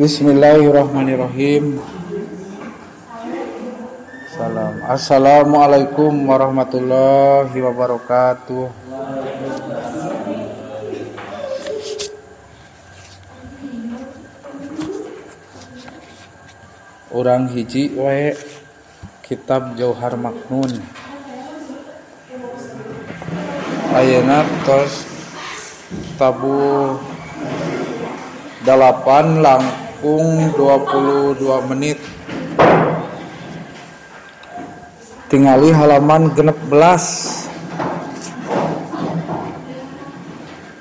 Bismillahirrahmanirrahim. Salam. Assalamualaikum warahmatullahi wabarakatuh. Urang hiji wae kitab Jauhar Maknun. Ayeuna tos tabuh 8 langkung 22 menit. Tingali halaman 16.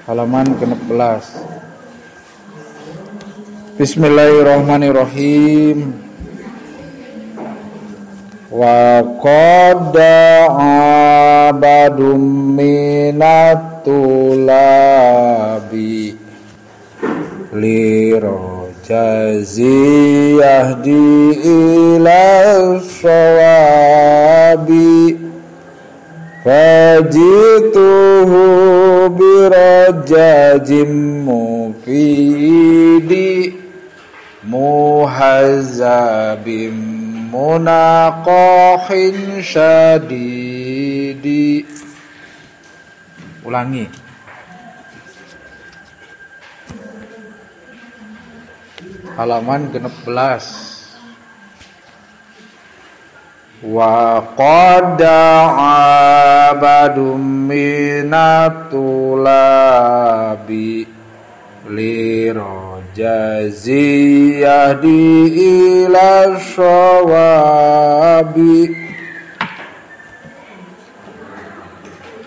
Halaman 16. Bismillahirrahmanirrahim. Wa qad abadum minatulabi lirojazi yahdi ila shawabi fajituhu birajajim mufidi muhazzabim munaqahin syadidi. Ulangi. Halaman 16. Wa qad abadum minatulabi lirojazi yahdi ila shawabi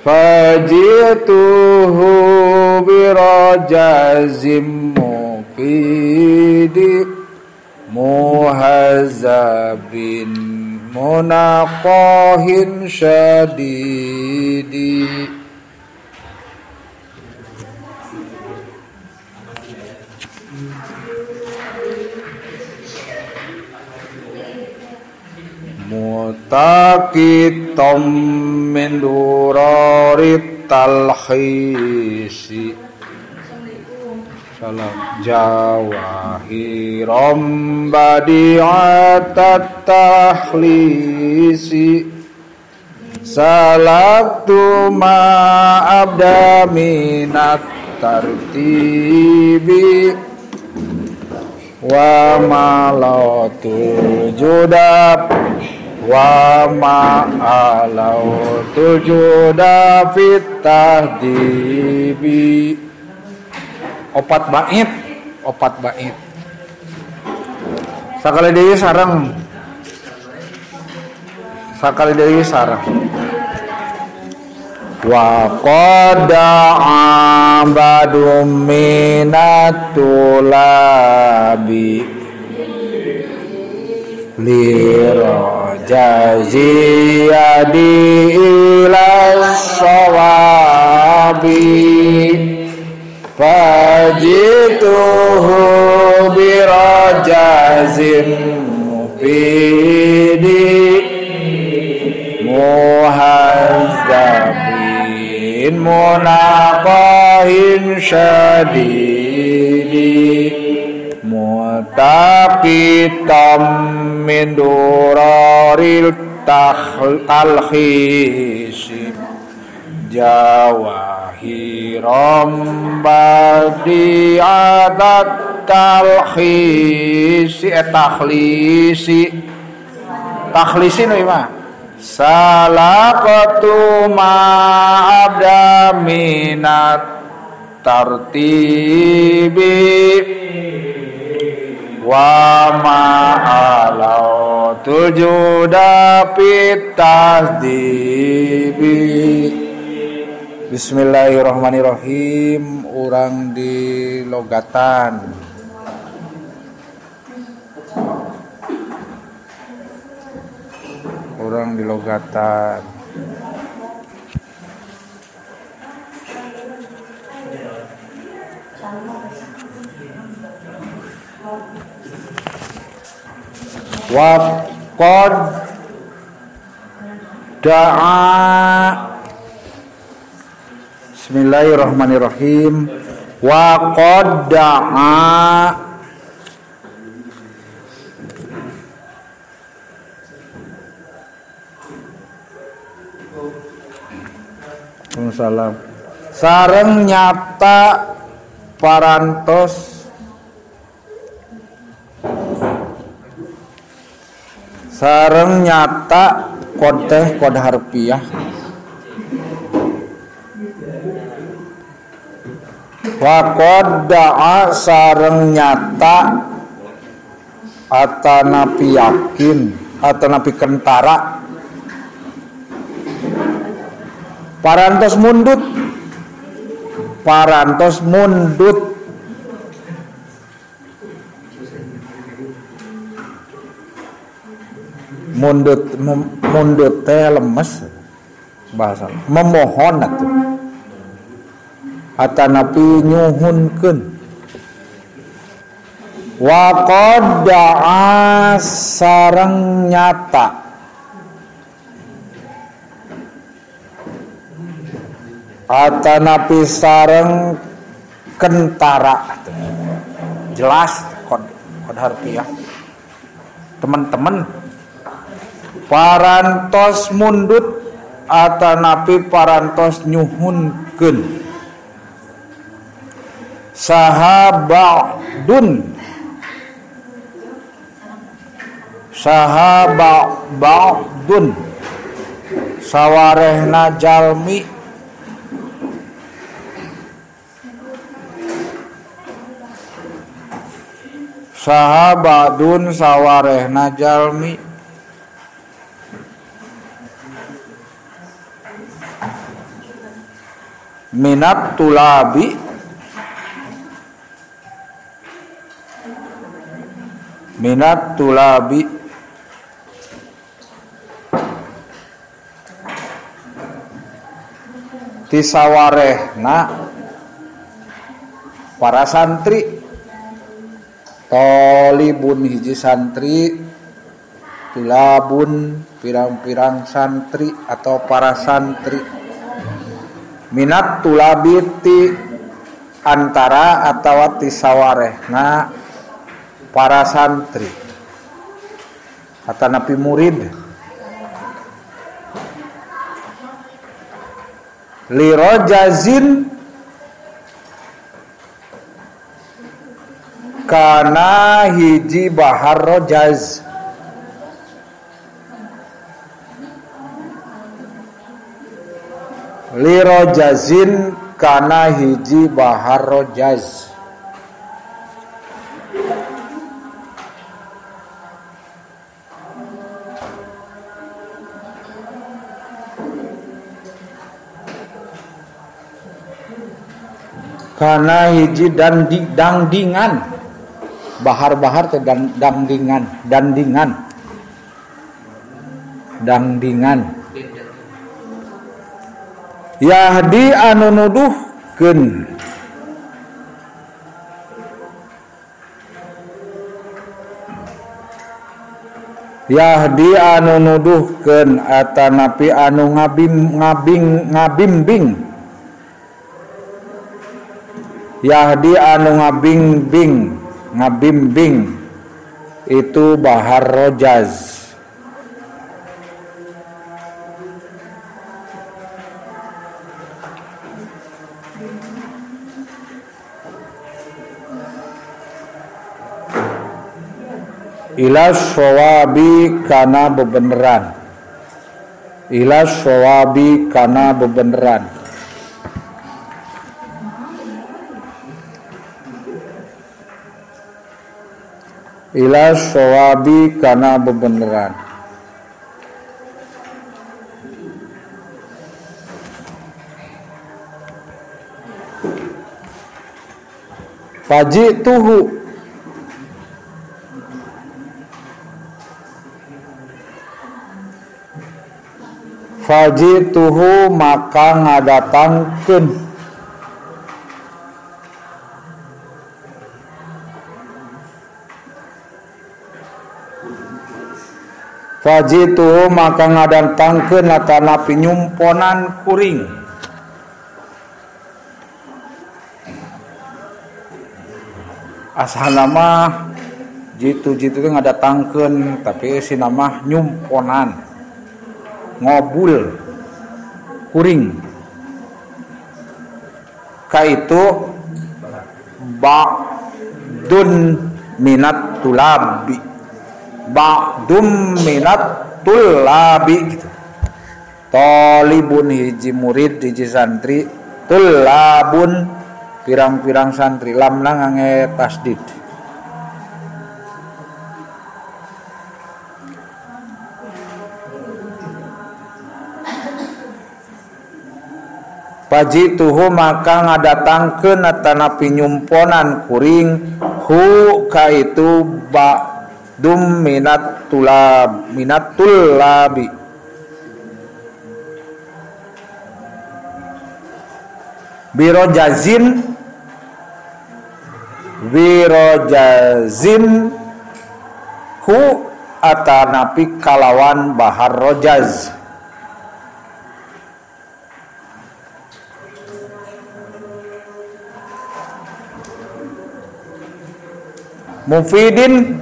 fajituhu birajazim mufidi muhazzabin munaqahin syadidi. Mutaqitam min durarit talkhisi. Salam jawahiram badi'atat tahlisi. Salaktu ma abda minat tartibi wa malautul judab wa ma'alautul judab fit tahdibi. Opat bait, opat bait. Sakali deui sareng. Sakali deui sareng. Wa qad abadum minatulabi lirojazi yadi ila shawabi fajituhu birajazim mufidi muhazzabin munaqahin syadidi mutaqitam min duraril talkhisi jawahiram badi'atat talkhisi takhlisi takhlisi nu mah salaqatu ma abda minat tartibi wa ma alautul juda fit tahdibi. Bismillahirrahmanirrahim. Urang di logatan. Urang di logatan. Wa qad da'a. Bismillahirrahmanirrahim. Wa qad da'a Waalaikumsalam. Sareng nyata parantos sareng nyata kod teh kod harfiah wa qad da'a sareng nyata atanapi yakin atanapi kentara parantos mundut mundut teh lemes bahasa memohon atuh atanapi nyuhunkeun wa qad da'a sareng nyata atanapi sareng kentara. Jelas kod harfiah teman-teman. Parantos mundut atanapi parantos nyuhunkeun saha ba'dun saha ba'dun sawarehna jalmi saha ba'dun sawarehna jalmi minat tulabi tisawarehna para santri tolibun hiji santri tulabun pirang-pirang santri atau para santri minat tulabi ti antara atawa tisawarehna para santri atanapi murid lirojazin kana hiji bahar rojaz lirojazin kana hiji bahar rojaz kana hiji dan dangdingan bahar-bahar teh dangdingan dandingan dangdingan yahdi anu nuduhkeun yahdi anu nuduhkeun atanapi anu ngabimbing yahdi anu ngabimbing itu bahar rojaz ila shawabi kana bebeneran ila shawabi kana bebeneran ila shawabi kana bebeneran fajituhu fajituhu maka ngadatangkeun fajituhu maka ngadatangkeun atanapi nyumponan kuring asalna mah jitu-jitu teh ngadatangkeun tapi eusina mah nyumponan ngobul kuring ka itu ba'dun minat tulabi, ba'dum minat tulabi gitu. Tolibun hiji murid hiji santri, tulabun pirang-pirang santri, lamna ngange tasdid. Paji tuhu maka ngadatangkeun atanapi nyumponan kuring hu ka itu ba'dum minat tulab minat tulabi. Birojazin, birojazin hu atanapi kalawan bahar rojaz. Mufidin,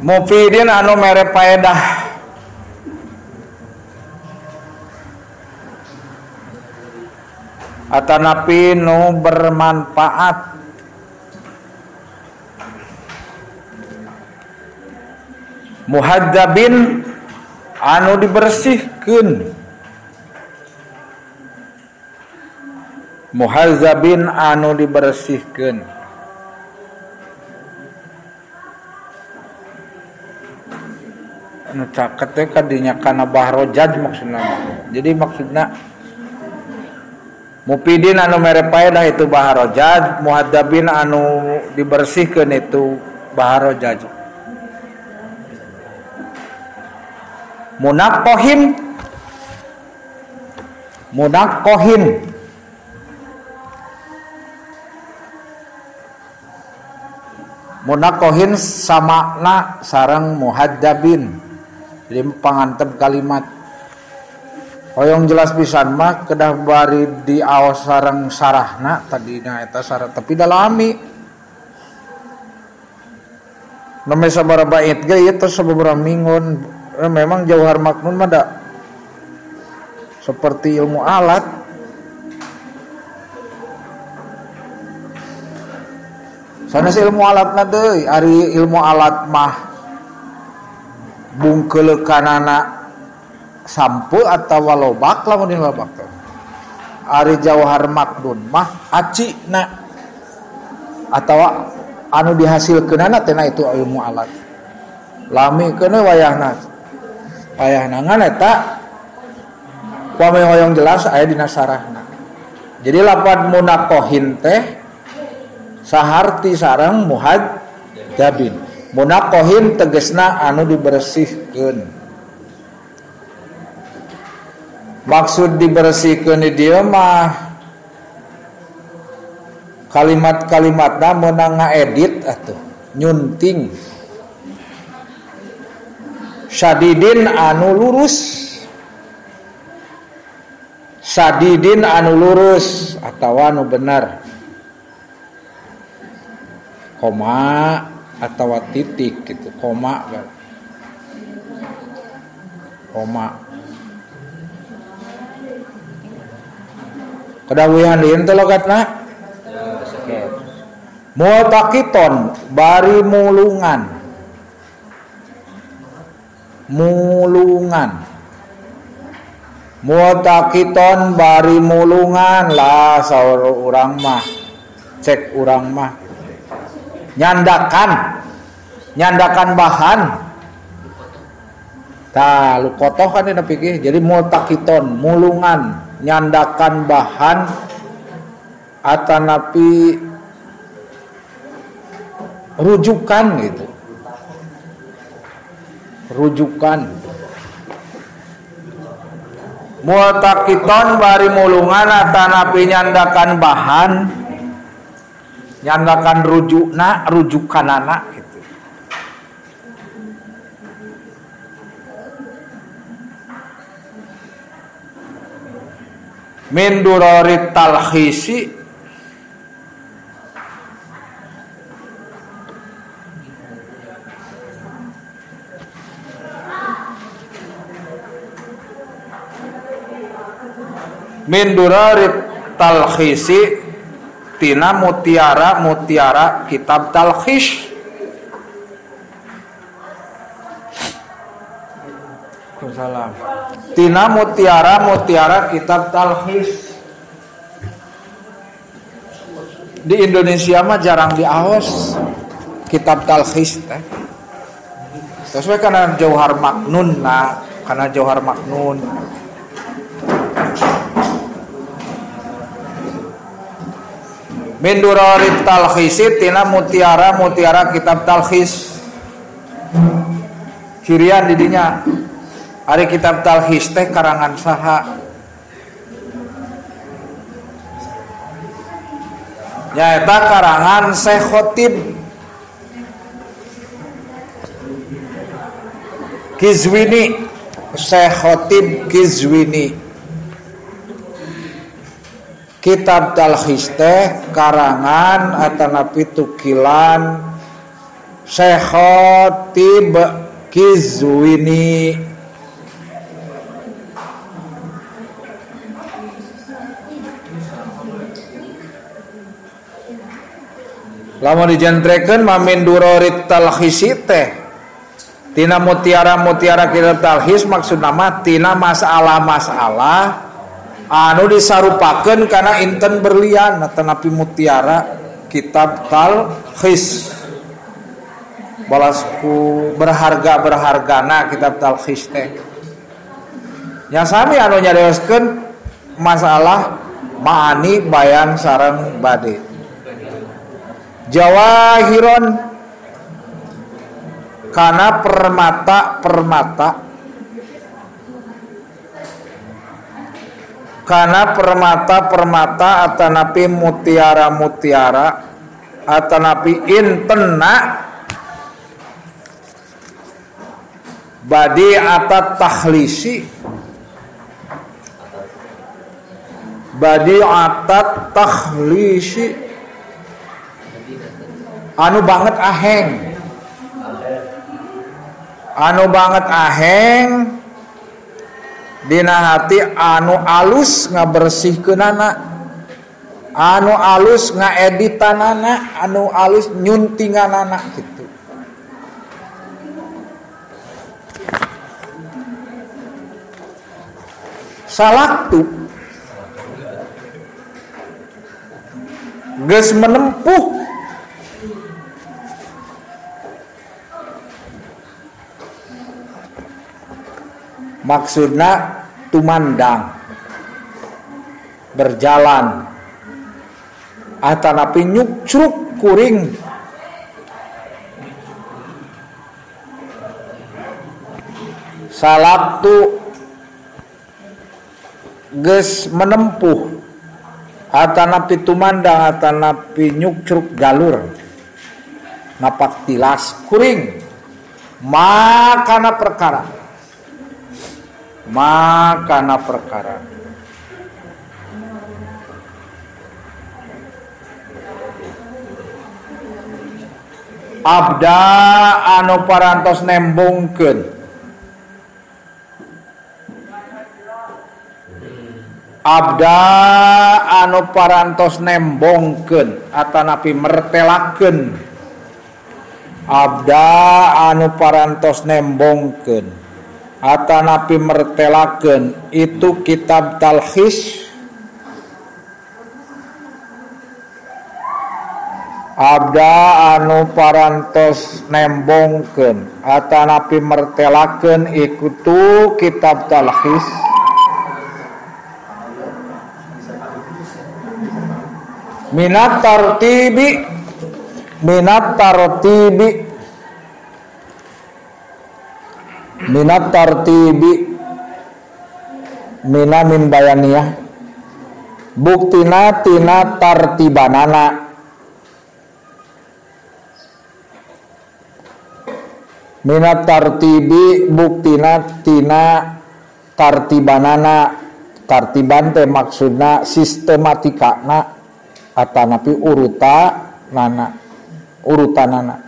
mufidin anu mere paedah. Atanapi nu bermanfaat. Muhadzabin anu dibersihkeun. Muhadzabin anu dibersihkeun. Anu caket teh kadinya kana bahrojaj maksudna. Jadi maksudna mufidin anu mere paedah itu baharojaj, muhadzabin anu dibersihkeun itu baharojaj. Munaqohin, munaqohin munaqohin samakna sareng muhadzabin. Jadi pangantep kalimat. Hoyong jelas pisan mah kedah bari diaos sareng sarahna tadina eta sarah tapi dalami. Nome sabaraha bait ge ieu tos sababaraha minggon. Memang Jauhar Maknun mah da seperti ilmu alat. Sanes ilmu alatna deui, ari ilmu alat mah bungkeuleukanana sampu atawa lobak lamun di lobak teh. Ari Jauhar Maknun mah acina atawa anu dihasilkeunana teh na itu ilmu alat. Lami keuneu wayahna. Wayahna ngan eta pami hoyong jelas aya dina sarahna. Jadi lapad munaqohin teh saharti sareng muhadzabin. Munaqohin tegesna anu dibersihkeun. Maksud dibersihkeun di dieu mah kalimat-kalimatna meunang ngaedit atuh, nyunting. Sadidin anu lurus, sadidin anu lurus atawa anu bener, koma atawa titik gitu, koma, koma. Kedawuhan deui teh logatna multaqiton bari mulungan, mulungan, multaqiton bari mulungan lah saur urang mah, cek urang mah nyandakan, nyandakan bahan. Tah lukotoh kan dina pikir. Jadi multaqiton mulungan, nyandakan bahan atanapi rujukan gitu, rujukan. Multaqiton bari mulungan atanapi nyandakan bahan, nyandakan rujukna, rujukanana gitu. Min durori talkhisi Min durarit talkhisi tina mutiara-mutiara kitab talkhis. Salam. Tina mutiara-mutiara kitab talkhis. Di Indonesia mah jarang diaos kitab talkhis teh. Terus we kana Jauhar Maknun, nah kana Jauhar Maknun. Min durarit talkhisi tina mutiara-mutiara kitab talkhis. Cirian didinya ari kitab talkhis teh karangan saha? Nyaeta karangan Syekh Khatib Qizwini. Syekh Khatib Qizwini. Kitab talkhis teh karangan atanapi tukilan Syekh Khatib Qizwini. Lamun dijentrekeun mamin durorit talkhisi teh tina mutiara-mutiara kitab talkhis, maksudna mah tina masalah-masalah anu disarupakeun kana inten berlian atanapi mutiara kitab talkhis. Balasku berharga-berhargana kitab talkhis teh. Nya sami anu nyarioskeun masalah ma'ani bayan sareng bade. Jawahiron kana permata-permata, kana permata-permata atanapi mutiara-mutiara atanapi intenna badi atat tahlisi, badi atat tahlisi anu banget aheng, anu banget aheng dina hati anu alus ngabersihkeunana, anu alus ngaeditanana, anu alus nyuntinganana gitu. Salaktu geus menempuh maksudna tumandang, berjalan atanapi nyukcruk kuring salaktu geus menempuh atanapi tumandang atanapi nyukcruk galur napak tilas kuring makana perkara, makana perkara abda anu parantos nembongkeun, abda anu parantos nembongkeun atanapi mertelakeun, abda anu parantos nembongkeun atanapi mertelakeun itu kitab talkhis. Abda anu parantos nembongkeun atanapi mertelakeun ikutu kitab talkhis. Minat tartibi, minat tartibi, minat tartibi, mina min bayaniyah, buktina tina tartibanana. Minat tartibi buktina tina tartibanana. Tartiban teh maksudna sistematikana atanapi urutanana, urutanana.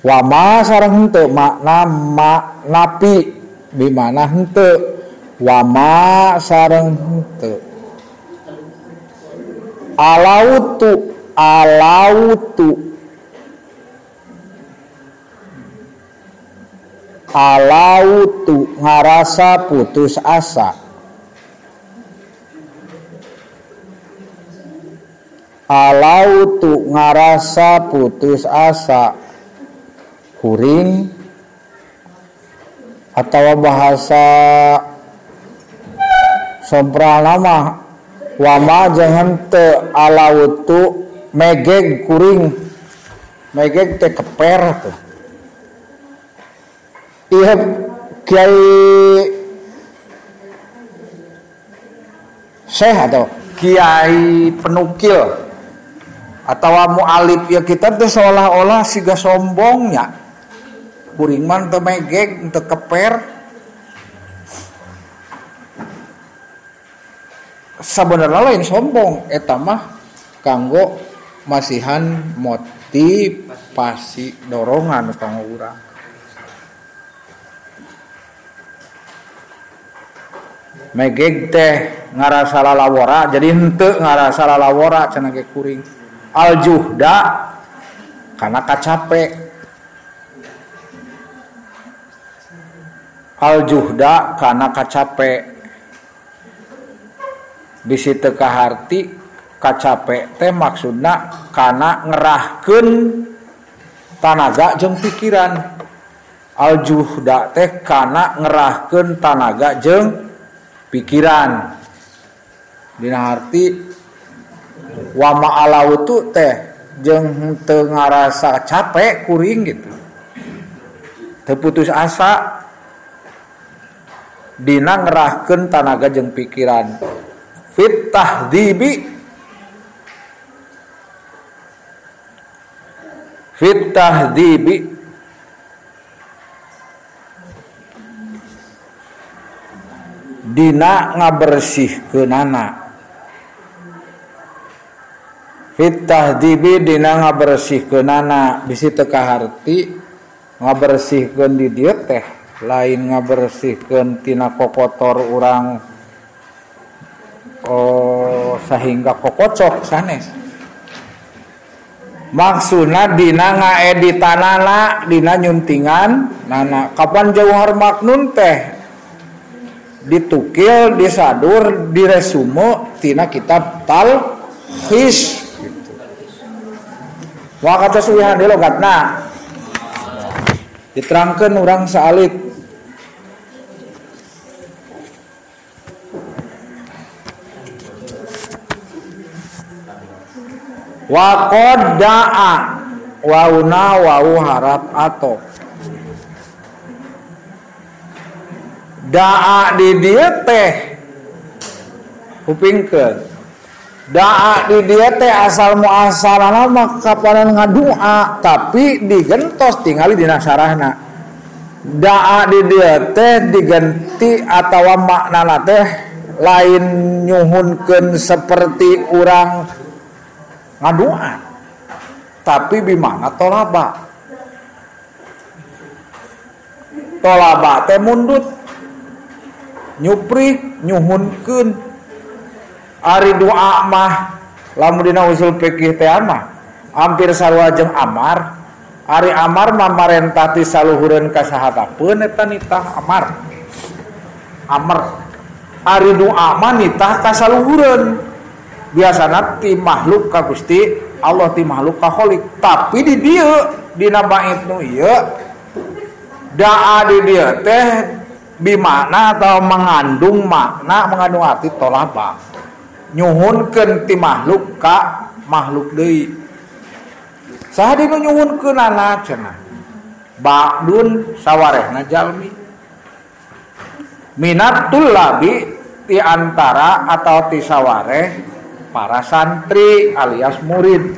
Wama sareng henteu makna ma napi bimana henteu Wama sareng henteu. Alautu alautu alautu ngarasa putus asa. Alautu ngarasa putus asa kuring atau bahasa somprana mah wama jangan te alautu megeg kuring megeg teh keper tuh. Iya kiai syekh atau kiai penukil atau mualif ya kita teh seolah-olah siga sombongnya kuring mah teu megeg teu keper. Sebenarnya lain sombong eta mah kanggo masihan motivasi dorongan kanggo urang. Megeg teh ngarasa lalawora jadi henteu ngarasa lalawora cenah ge kuring. Aljuhda kana kacape. Aljuhda kana kacape. Bisi teu kaharti kacape teh maksudna kana ngerahkeun tanaga jeung pikiran. Aljuhda teh kana ngerahkeun tanaga jeung pikiran. Dina harti wama alautu teh jeung teu ngarasa capek kuring gitu. Teu putus asa dina ngerahkeun tanaga jeung pikiran. Fit tahdzibi fit tahdzibi dina ngabersihkeunana. Fit tahdzibi dina ngabersihkeunana bisi teu kaharti ngabersihkeun di dieu teh lain ngabersihkeun tina kokotor urang oh sehingga kokocok sanes. Maksudna dina ngaeditanana dina nyuntingan nana. Kapan Jauhar Maknun teh ditukil disadur diresume tina kitab Talkhis gitu. Wah kata suwihan di logatna diterangkeun urang saalit. Wa qad da'a wauna wau harap atau da'a di dieu teh kupingkeun da'a di dieu teh asal muasalana mah kapanan ngadua tapi digentos tingali dina sarahna. Da'a di dieu teh digenti atawa maknana teh lain nyuhunkeun seperti urang ngaduan tapi bimana tolaba tolaba teh mundut nyupri nyuhunkeun. Ari doa mah lamun dina usul fikih teh mah hampir sarua jeung amar. Ari amar mah marentah ti saluhureun ka sahabapeun eta nitah amar amar. Ari doa mah nitah ka saluhureun biasana ti makhluk ka Gusti Allah ti makhluk ka Khalik. Tapi di dieu dina bait nu ieu daa di dieu teh bimakna atau mengandung makna mengandung arti tolaba nyuhunkeun ti makhluk ka makhluk deui. Saha di nu nyuhunkeunana cenah ba'dun sawarehna jalmi minatul labi ti antara atau ti sawareh para santri alias murid.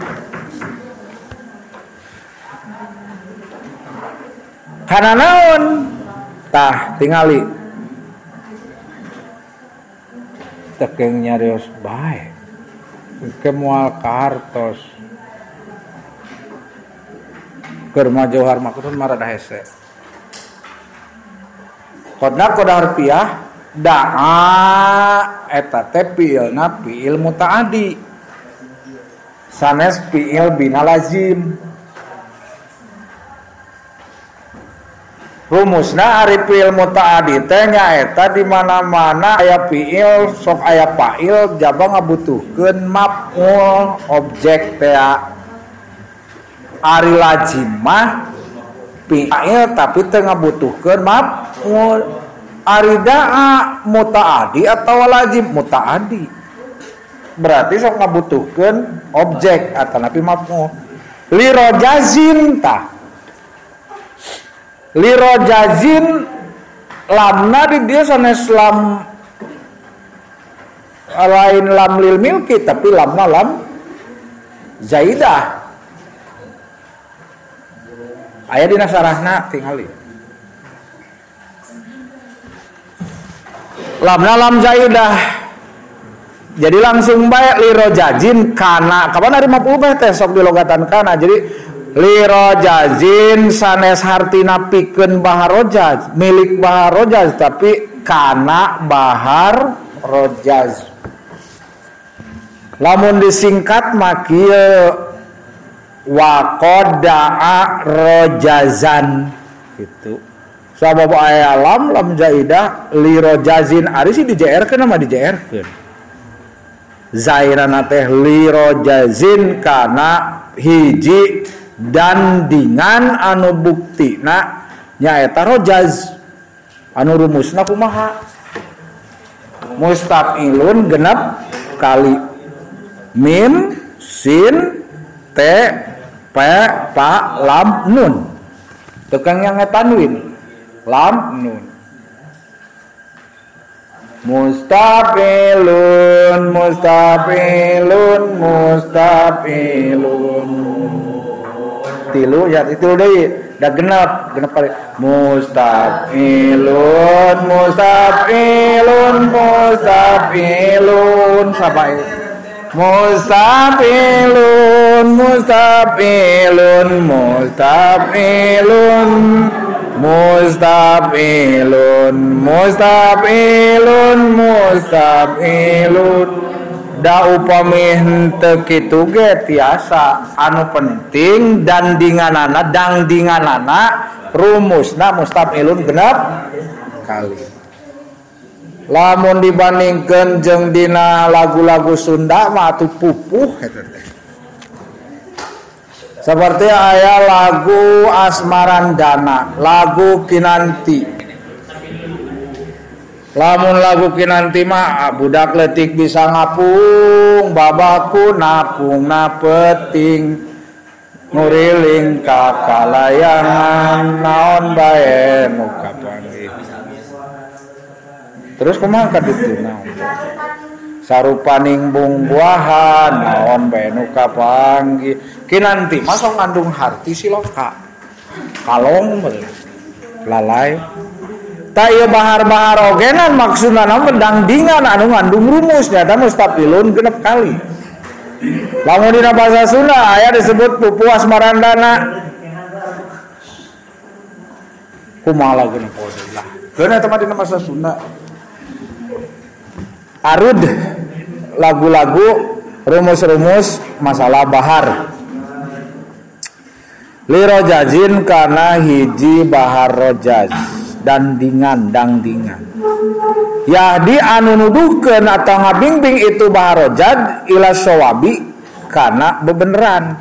Kana naon? Tah tingali. Tekeng nyarios bae. Ke moal kahartos. Keur mah Jauhar Maknun mah rada hese. Qadna qada harfiah Da'a eta teh fiilna fiil mutaaddi. Sanes fiil bina lazim. Rumusna ari fiil mutaaddi teh nyaeta di mana-mana aya fiil sok aya fa'il jaba ngabutuhkeun maf'ul objek teh. Ari lazim mah fiil tapi teu ngabutuhkeun maf'ul. Ari da'a mutaaddi atawa lazim mutaaddi. Berarti sok ngabutuhkeun objek atanapi maf'ul. Lirojazin tah. Lirojazin lamna di dia sanes lam lain lam lil milki tapi lamna lam zaidah. Aya dina sarahna tingali. Lamna lam zaidah. Jadi langsung bae lirojazin kana. Kapan ari 50 bae teh sok dilogatan kana. Jadi lirojazin sanes hartina pikeun baharojaz, milik baharojaz tapi kana bahar rojaz. Lamun disingkat mah kieu waqadaa rojazan gitu. Sabab aya lam lam zaidah lirojazin ari sih di JR-keun mah di JR-keun. Zairana teh lirojazin kana hiji dandingan anu buktina nyaeta rojaz anu rumusna kumaha mustafilun genep kali mim sin t p pa lam nun tukang yang tanwin lam nun mustafilun mustafilun mustafilun tilu ya itu deui da genep genep kali mustafilun mustafilun mustafilun sabai mustafilun mustafilun mustafilun mustafilun mustafilun mustafilun. Da upami henteu kitu ge tiasa anu penting dandinganana dangdinganana rumusna mustafilun genep kali. Lamun dibandingkeun jeung dina lagu-lagu Sunda mah atuh pupuh eta teh. Seperti aya lagu Asmarandana, lagu Kinanti. Lamun lagu Kinanti mah budak leutik bisa ngapung, babaku napung napeting, nguriling ka kalayangan naon bae nu kapanggih. Terus kumaha ka ditu naon? Sarupaning bungbuahan naon bae nu kapanggih. Kinanti mah sok ngandung harti siloka. Kalong lalai. Ta ieu bahar-bahar ogenan maksudna mah dangdingan anu ngandung rumus nyata mustafilun genep kali. Lamun dina bahasa Sunda aya disebut pupu asmarandana. Kumaha laguna lah. Keun eta mah dina bahasa Sunda. Arud lagu-lagu rumus-rumus masalah bahar. Lirojazin kana hiji bahar rojaz. Dandingan dangdingan yahdi anu nuduhkeun atau ngabingbing itu baharojad ila sawabi kana bebeneran.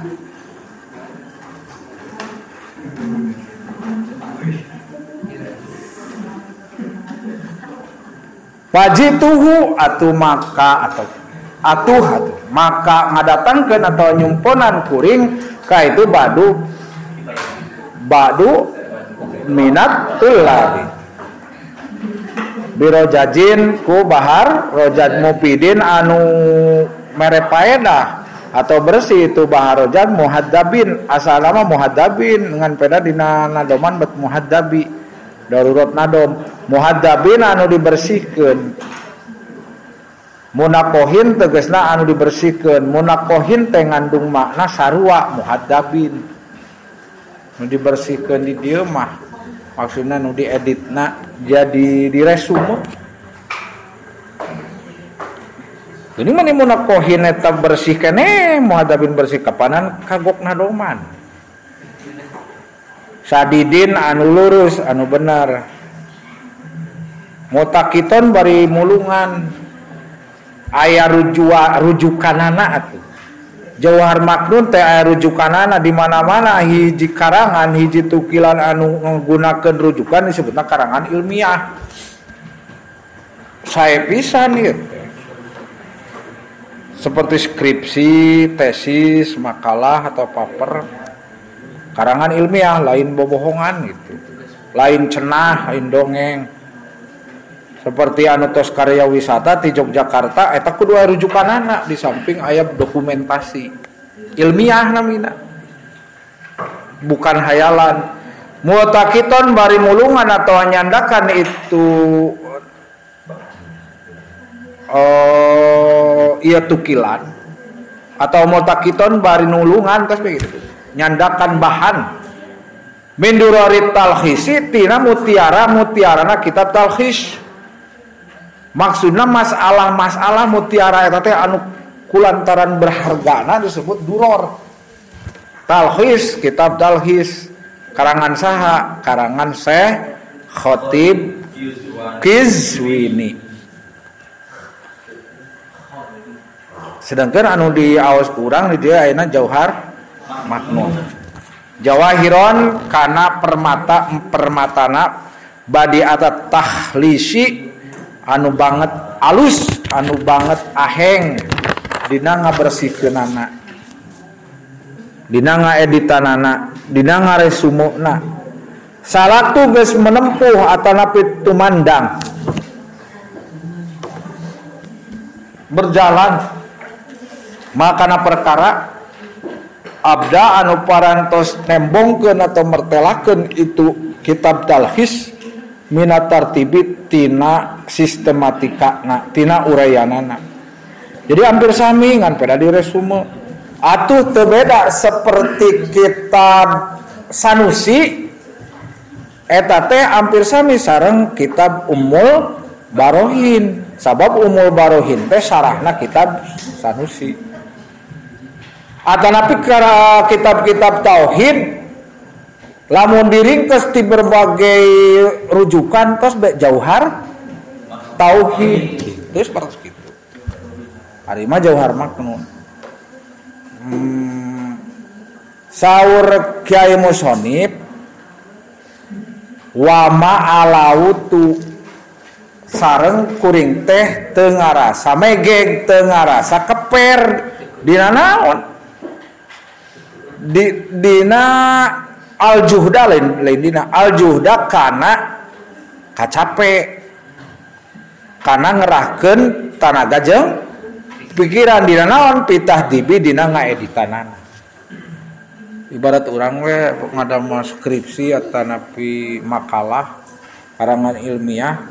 Wajituhu atuh maka atau atuh atuh maka ngadatangkeun atau nyumponan kuring ka itu badu badu minat tullabi birojajin ku bahar rojad mupidin anu mere paedah atau bersih itu bahar rojad muhaddabin asal nama muhaddabin dengan peda dina nadoman bet muhaddabi darurat nadom muhaddabin anu dibersihkeun munakohin tegasna anu dibersihkeun munakohin teh ngandung makna sarua muhaddabin nu dibersihkeun di dieu mah maksudna nu dieditna jadi diresume Ini mah munakohin eta bersih keneh muhadzabin bersih kapanan kagokna doman. Sadidin anu lurus anu benar. Mutakiton bari mulungan aya rujukanana atuh. Jauhar Maknun teh aya rujukanana di mana-mana hiji karangan hiji tukilan anu menggunakan rujukan disebutna karangan ilmiah. Sae pisan ieu teh. Seperti skripsi, tesis, makalah atau paper karangan ilmiah lain bobohongan gitu. Lain cenah, lain dongeng. Seperti anu tos karya wisata di Yogyakarta eta kudu aya rujukanana di samping aya dokumentasi ilmiah namina. Bukan hayalan. Mutakiton bari mulungan atau nyandakan itu iya tukilan atau mutakiton bari nulungan terus begitu. Nyandakan bahan min durari talkhisi tina mutiara mutiarana kitab talkhis. Maksudna masalah-masalah mutiara eta teh anu kulantaran berhargana disebut duror. Talkhis, kitab talkhis karangan saha? Karangan Syekh Khatib Qizwini. Sedangkan anu di aos kurang di dia ayeuna Jauhar Maknun. Jawahiron kana permata permatana badi atat tahlisi anu banget alus, anu banget aheng dina ngabersihkeunana, dina ngaeditanana, dina ngaresumuna. Salatu geus menempuh atanapi tumandang berjalan makana perkara abda anu parantos nembongkeun atau mertelakeun itu kitab talkhis minatartibi tina sistematika na tina urayanana. Jadi hampir sami ngan pada di resume. Atuh teu beda seperti kitab Sanusi eta teh hampir sami sareng kitab Ummul Barohin. Sabab Ummul Barohin teh sarahna kitab Sanusi. Atanapi kitab-kitab tauhid lamun diringkes di berbagai rujukan tos be Jauhar Tauhid gitu seperti itu. Ari mah Jauhar Maknun. Saur Kiai Musonib wama alautu sareng kuring teh teu ngarasa megeg teu ngarasa keper dina naon? Dina al-juhda lain dina al-juhda kana kacape kana ngerahkeun tanaga jeung pikiran dina naon pitah dibi dina ngaeditanana. Ibarat urang we ngadamel skripsi atanapi makalah karangan ilmiah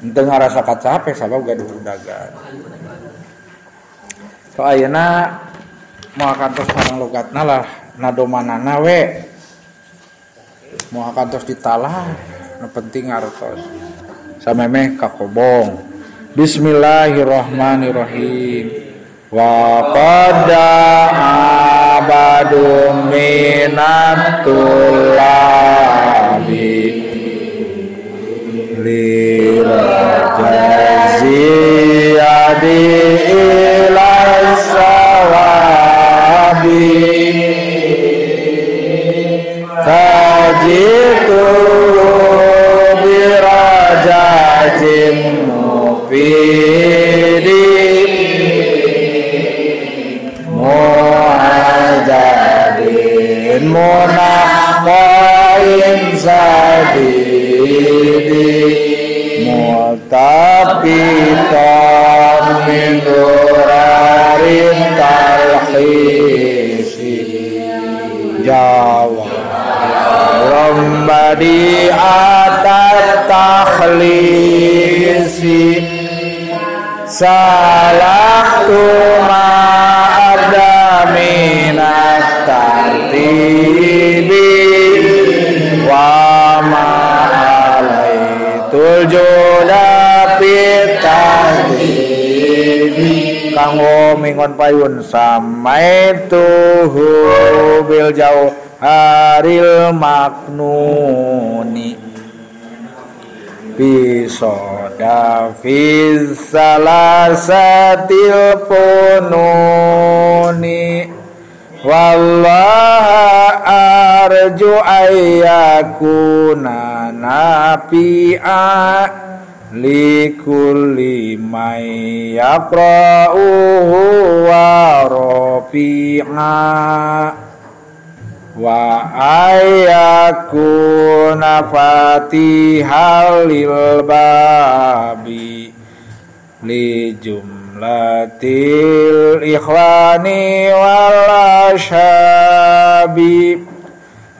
henteu ngarasa kacape sabab gaduh udagan. So ayeuna moal kantos sareng logatna lah nadomanana we. Moal kantos ditalah, nu penting ngartos. Samemeh ka kobong. Bismillahirrahmanirrahim. Wa qad abadu minat tulabi li rajaziyadi ila sawabi kajitu birajajin mufidi mu'adadin munaqain sadidi multaqitan min durarin talkhisi jawa rombadi atat takhlisi salatu ma'abda minat tartibi wa ma'alaitul juda pitahdibi. Kanggo kon payun samaituhu bil jauharil maknuni fi sodafis salasatil fununi wallahu arju ayyakuna nafi'a likulli may yaqra'uhu wa rafi'a wa ayyakuna fatihal lil babi li jumlatil ikhwani wal ashabi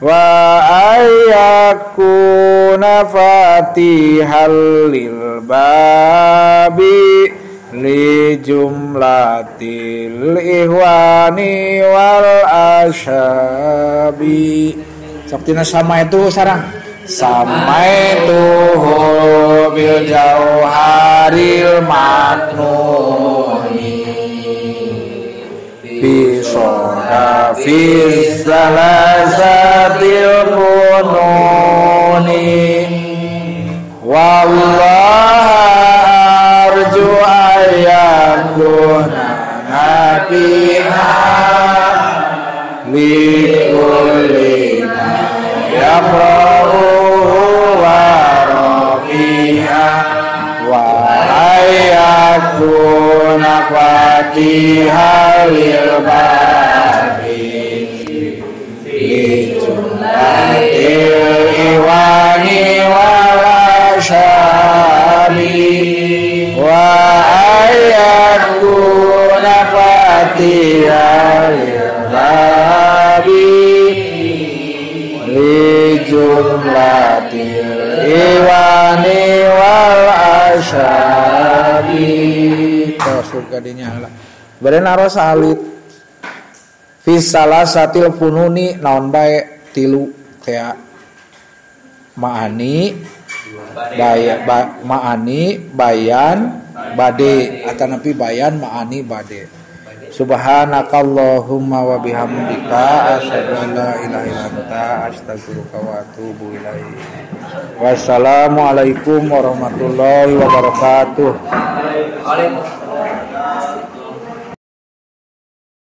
wa ayyakuna fatihal lil babi li jumlatil ihwani wal ashabi. Saktina sama itu sarang sama itu bil jauharil maknuni fi sodafis salasatil fununi wallahu arju ayyakuna nafi'a likulli ma yaqra'uhu wa rafi'a wa ayyakuna fatihal lil babi li jumlatil iwani wal ashabi wa ayyakuna fatihal lil babi li jumlatil iwani wal ashabi. Tos kadinya lah bade naros alit fi salasatil fununi naon bae tilu tea maani baya, maani bayan bade atanapi bayan maani bade. Subhanakallahumma wa bihamdika asyhadu an la ilaha illa anta astaghfiruka wa atubu ilaik. Wassalamualaikum warahmatullahi wabarakatuh. Waalaikumsalam.